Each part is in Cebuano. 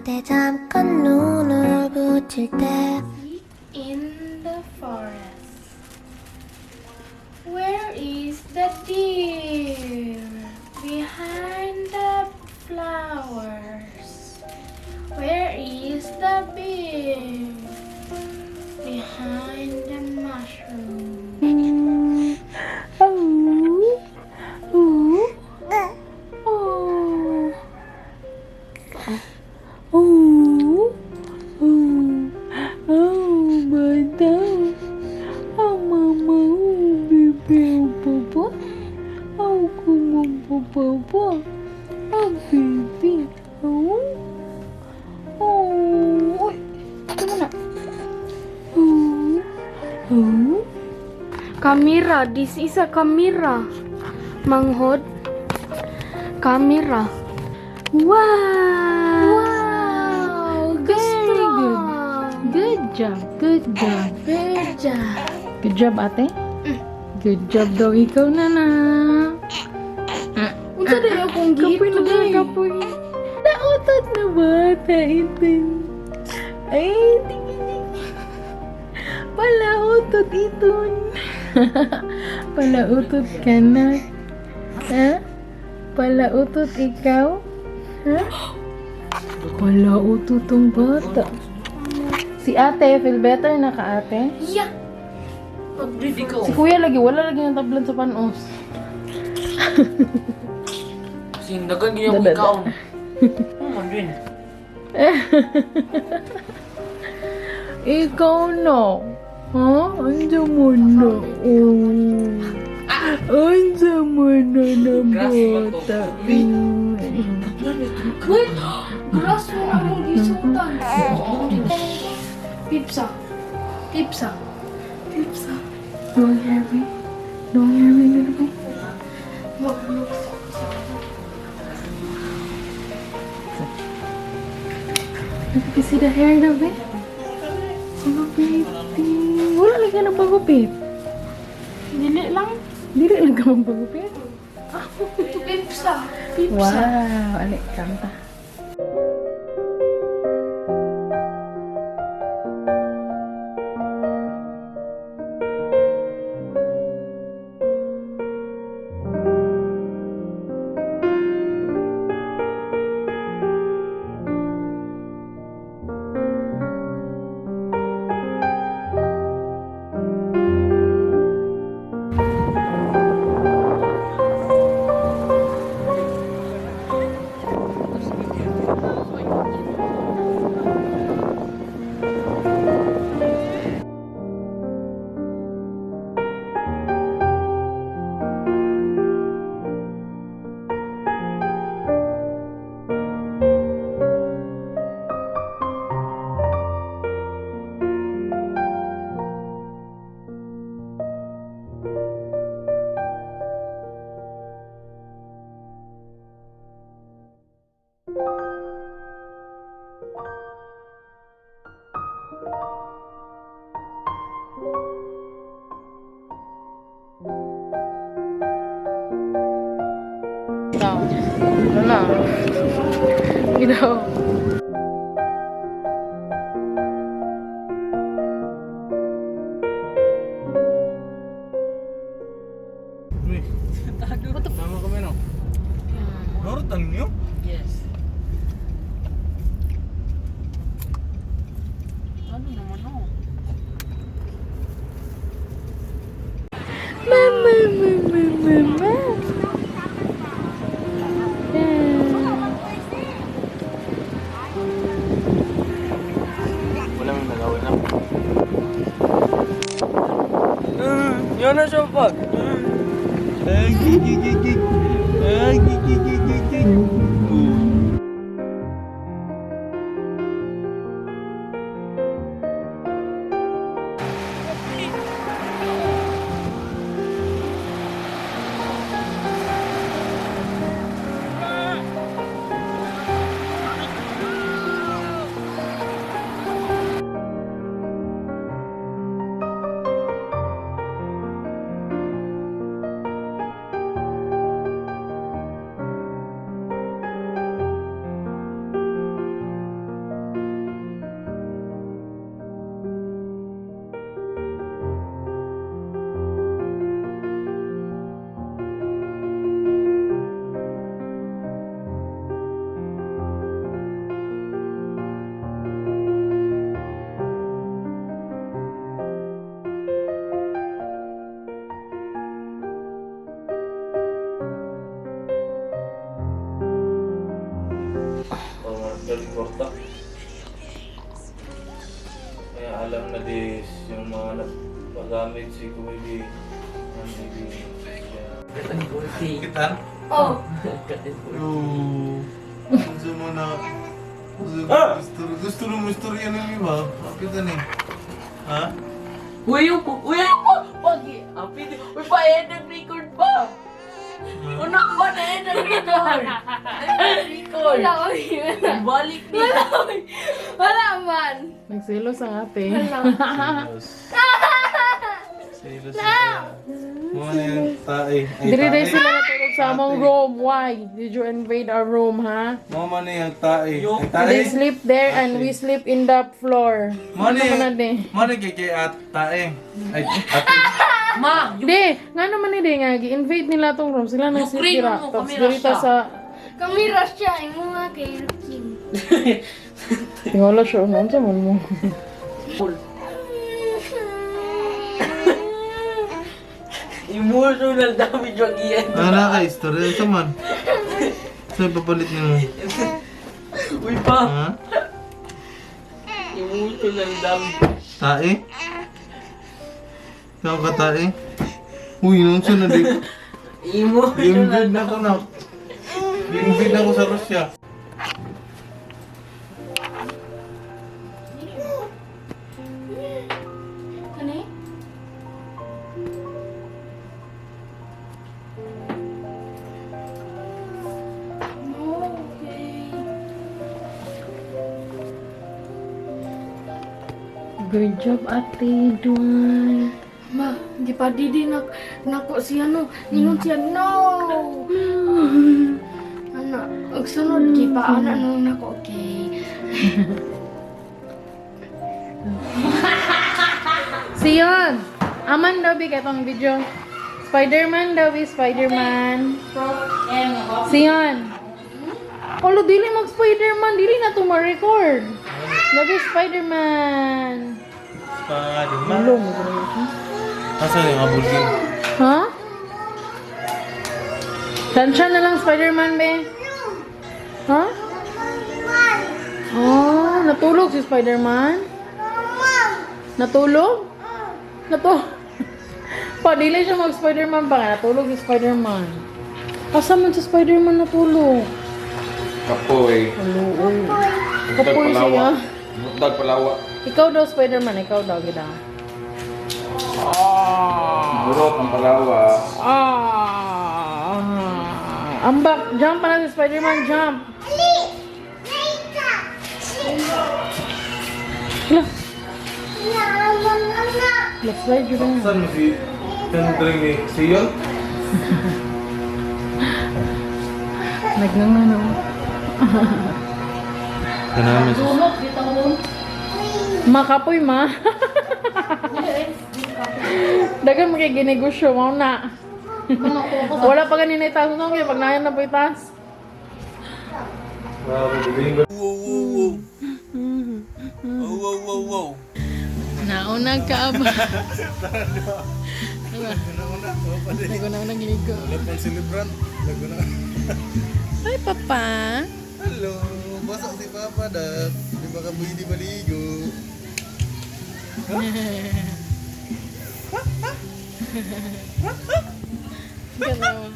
때 잠깐 눈을 붙일 때 In the forest. Where is the deer? Behind the flowers. Where is the bear? Behind the mushroom. Oh. Oh. Oh. Oh. Oh. Oh, bata. Oh, mama. Oh, baby. Oh, papa. Oh, come on, papa. Oh, baby. Oh. Oh. Uy. Tama na. Oh. Oh. Camera. This is a camera. Manghod. Camera. Wow. Wow! Very good. Good job. Good job. Good job. Good job, ate. Good job daw ikaw na na. Unsa day akong Kapoy na ba? Kapoy. Nautot na bata ito. Ay, tingin niya. Palautot iton. Palautot ka na. Ha? Palautot ikaw? Ha? Palautot tong bata. Si ate, feel better na ka, ate? Yeah. Si kuya lagi, wala lagi ng tablan sa panos. Sindagan gini ako Dada. ikaon. Oh, man din. Ikaw na. Ha? Andiyan mo na. Oh. Andiyan mo na na bata. Wait! Grass mo akong gisutan. Pipsa. Pipsa. Pipsa. Long hair, babe. Long hair, babe. Little babe. Wag. Look, you see the hair na, babe? So pretty. Wala lagi na pagupit. Dili lang. Dili lang ka magpagupit. Pipsa. Pipsa. Wow. Ali, kanta. Ano na? Ginaw. Tama kami, no? Norot ang niyo? Yes. Ano naman oh? Mama, mama, mama. Yeah. Wala may nagawin na. Yun na siya pag. Ay, gig, gig, gig, gig. Ay, gig, gig, gig, gig, gig. Oh. Galing kwarta. Kaya alam na this, yung mga nagpagamit si Kuya ng baby. Kita? Oh. Oo. Gusto mo na. Gusto, gusto mo istorya ng iba. Bakit ano eh? Ha? Uy, yung po! Uy, yung po! Pag, pwede. Uy, pa, eh, nag-record pa! Una ba na eh, nag-record? Nag-record! Wala, oy. Wala. Balik niya! Wala, oy. Wala man. Nagselos ang ate. Selos. Selos siya. Mga na yung tae. Ay, Dili tae. dahil sila natulog sa among room. Why did you invade our room, ha? Mga na yung tae. Ay, tae. They sleep there and we sleep in the floor. Mga Ano na man na di? Mga na kay kay at tae. Ay, ate. Ma! Yung Di, nga naman ni di nga, gi-invade nila tong room. Sila nang sleep Ukraine dira. mo, Tapos kami diri ta Russia. sa... Kami Russia, imo nga kay Kim. Tingala siya, ano sa man mo? Emotional damage wag iyan. Ano na ka istorya ito man? Saan papalit niyo? Uy, pa! Ha? Emotional damage. Tae? Ikaw ka tae? Uy, nung na di. Emotional Invade na ako na. Invade na ako sa Russia. Kani? Okay. Good job, Ate Duan. Ma, di pa didi nak nako siya no. Ningon siya no. Ana, og sunod kay pa ana nung nako okay. Sion! Aman daw bi katong video. Spider-Man daw bi, Spider-Man. Sion! Olo, dili mag Spider-Man, dili na to ma-record. Daw bi Spider-Man. Spider-Man. Olo, mo siya. Nasaan yung abulgin? Ha? Tansya na lang Spider-Man, be. Ha? Oh, natulog si Spider-Man? Natulog? Natulog? Padili siya mag Spider-Man pa nga. Natulog si Spider-Man. Asa man si Spider-Man natulog? Kapoy. Alo, oy. Kapoy siya. Mutdag palawa. Ikaw daw Spider-Man, ikaw daw gida. Burot ang palawa. Ah! Ambak, jump pa na si Spider-Man, jump! Hala. Let's slide yun na. Saan mo si Kendring ni Sion? Nagnangano. Kanami siya. Makapoy ma. Dagan mo kay ginegosyo, mao na. Wala pa ganina itaas no, kay pag nayan na po itaas. Wow, wow, wow. Wow, wow. Nauna ka ba? Naguna nang ligo. Wala pang celebrant. Laguna. Hi, Papa. Hello, basa si Papa dak. Di ba ka pwede maligo? Ganawa.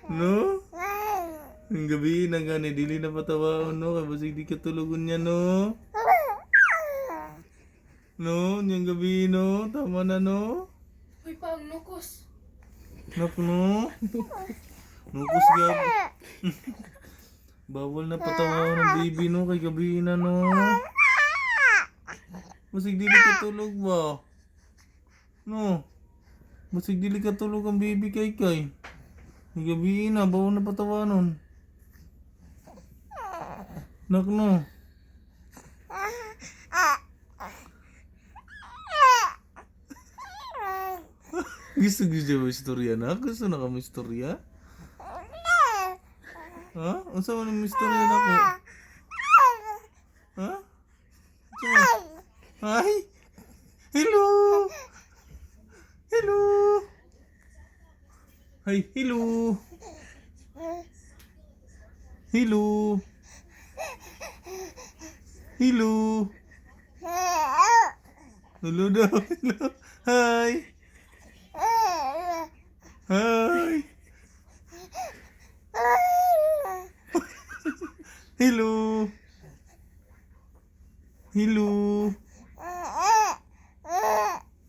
No? Ang gabi na gani, dili na patawaon no, kay basig di ka tulogon niya no. No, niyang gabi no, tama na no. Uy, pa ang nukos. Nak no? Nukos gab. Bawal na patawa ng baby no kay gabi na no. Masig dili ka tulog ba? No. Masig dili ka tulog ang baby kay kay. Kay gabi na bawal na patawa nun. Nak no. Gusto gusto mo istorya na? Gusto na kami istorya? Ha? Unsa man ang istorya na ko? Ha? Unsa man? Ay! Hello! Hello! Ay, hello! Hello! Hello! Hello daw. Hello. Hi! Hi! Hello! Hello!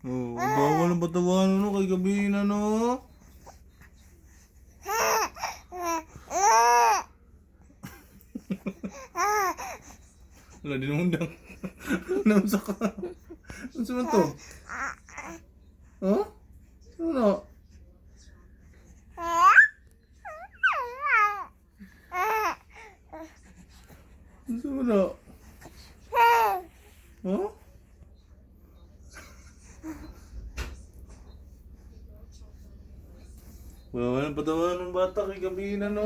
Oh, bawal ang batawan no kay gabi na no. Wala din undang. Naunsa ka. Unsa man to? Huh? Ano na? Unsa man na? Huh? Wala walang patawa ng bata kay gabi na no.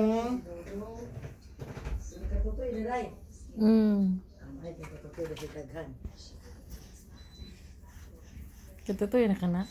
Katutoy na ka na.